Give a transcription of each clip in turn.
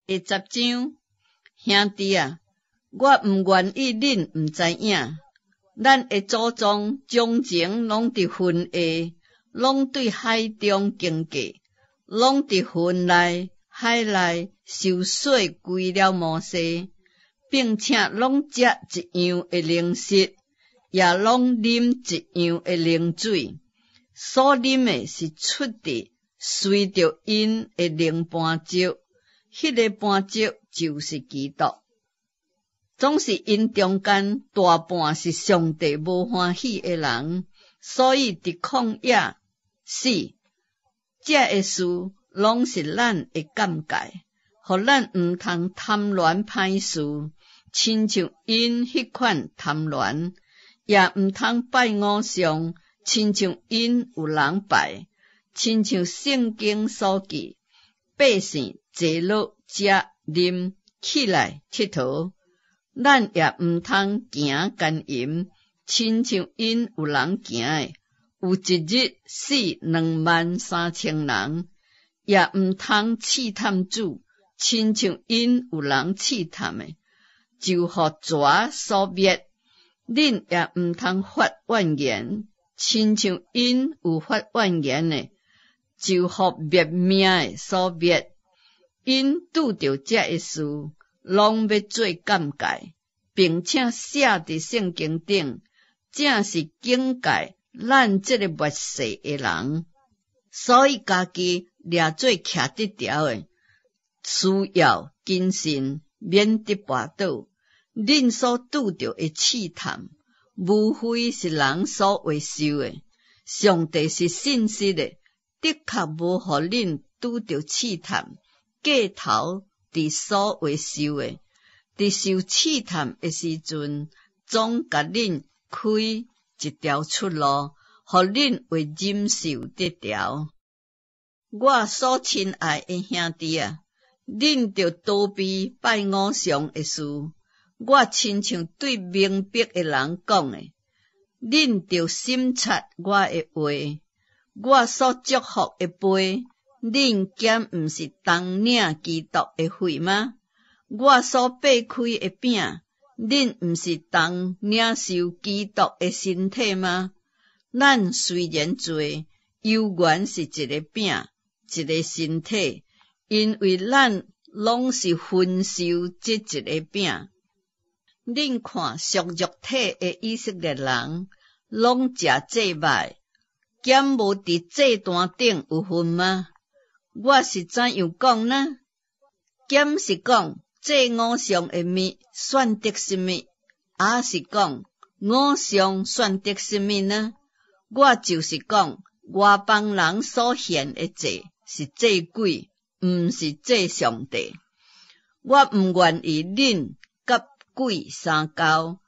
第十章，兄弟啊，我毋願意恁毋知影，咱的祖宗從前攏佇雲下，攏對海中經過，攏佇雲內、海內受洗歸了摩西，並且攏食一樣的靈食，也攏啉一樣的靈水。所啉的是出佇隨著𪜶的靈磐石，彼个磐石就是基督。總是𪜶中間大半是上帝無歡喜的人，所以佇曠野死。這个事攏是咱的鑑戒，予咱毋通貪戀歹事，親像𪜶彼款貪戀，也毋通拜偶像，親像𪜶有人拜，親像聖經所記：百姓坐落食啉，起來𨑨迌。咱也毋通行姦淫，親像𪜶有人行的，有一日死23,000人。也毋通試探主，親像𪜶有人試探的，就予蛇所滅。恁也毋通發怨言，親像𪜶有發怨言的，就予滅命的所滅。𪜶拄著這个事，攏欲做鑑戒，並且寫佇聖經頂，正是警戒咱這个末世的人。所以家己掠做徛得牢的，需要謹慎，免得跋倒。恁所拄著的試探，無非是人所會受的。上帝是信實的，的確無予恁拄著試探，過頭佇所會受的。佇受試探的時陣，總共恁開一條出路，予恁會忍受得牢。我所親愛的兄弟啊，恁著逃避拜偶像的事。我親像對明白的人講的，恁著審察我的話，我所祝福的杯，恁敢毋是同領基督的血嗎？我所擘開的餅，恁毋是同領受基督的身體嗎？咱雖然濟，猶原是一个餅，一个身體，因為咱攏是分受這一个餅。恁看屬肉體的以色列人，攏食祭肉，敢無佇祭壇頂有份嗎？我是怎樣講呢？敢是講祭偶像的物算得什麼？抑是講偶像算得什麼呢？我就是講，外邦人所獻的祭是祭鬼，毋是祭上帝。我毋願意恁佮鬼相交，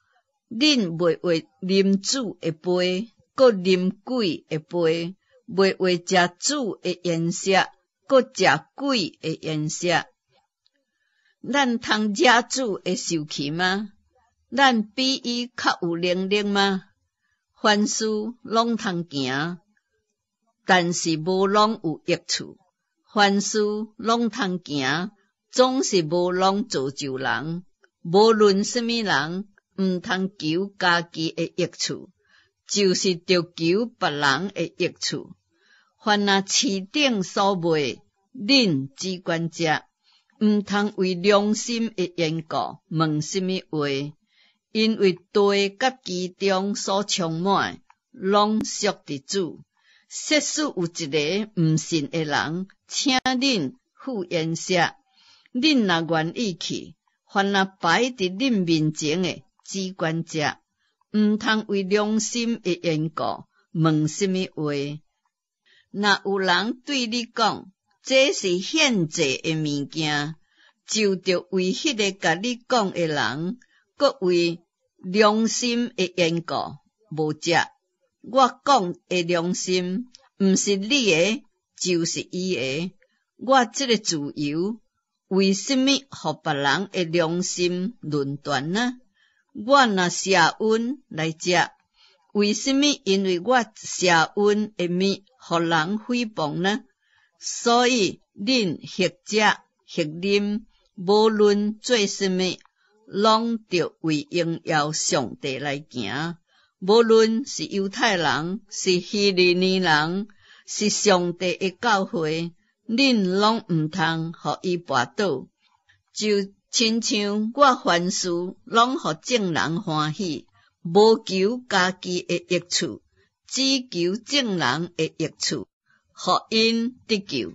恁袂會啉主的杯，閣啉鬼的杯；袂會食主的筵席，閣食鬼的筵席。咱通惹主會受氣嗎？咱比伊較有能力嗎？凡事攏通行，但是無攏有益處；凡事攏通行，總是無攏造就人。無論啥物人，毋通求家己的益處，就是著求別人的益處。凡若市頂所賣，恁只管食，毋通為良心的緣故問啥物話，因為地佮其中所充滿的，攏屬佇主。設使有一个毋信的人，請恁赴筵席，恁若願意去，凡若擺佇恁面前的，只管食，毋通為良心的緣故問啥物話。若有人對你講，這是獻祭的物件，就著為彼个共你講的人，閣為良心的緣故，無食。我講的良心，毋是你的，就是伊的。我這个自由，為啥物予別人的良心論斷呢？我若舍勻來食，為啥物因為我舍勻的物，予人誹謗呢？所以，恁或食或啉，無論做啥物，攏著為榮耀上帝來行。無論是猶太人，是希利尼人，是上帝的教會，恁攏毋通予伊跋倒。就親像我凡事攏予眾人歡喜，無求家己的益處，只求眾人的益處，予𪜶得救。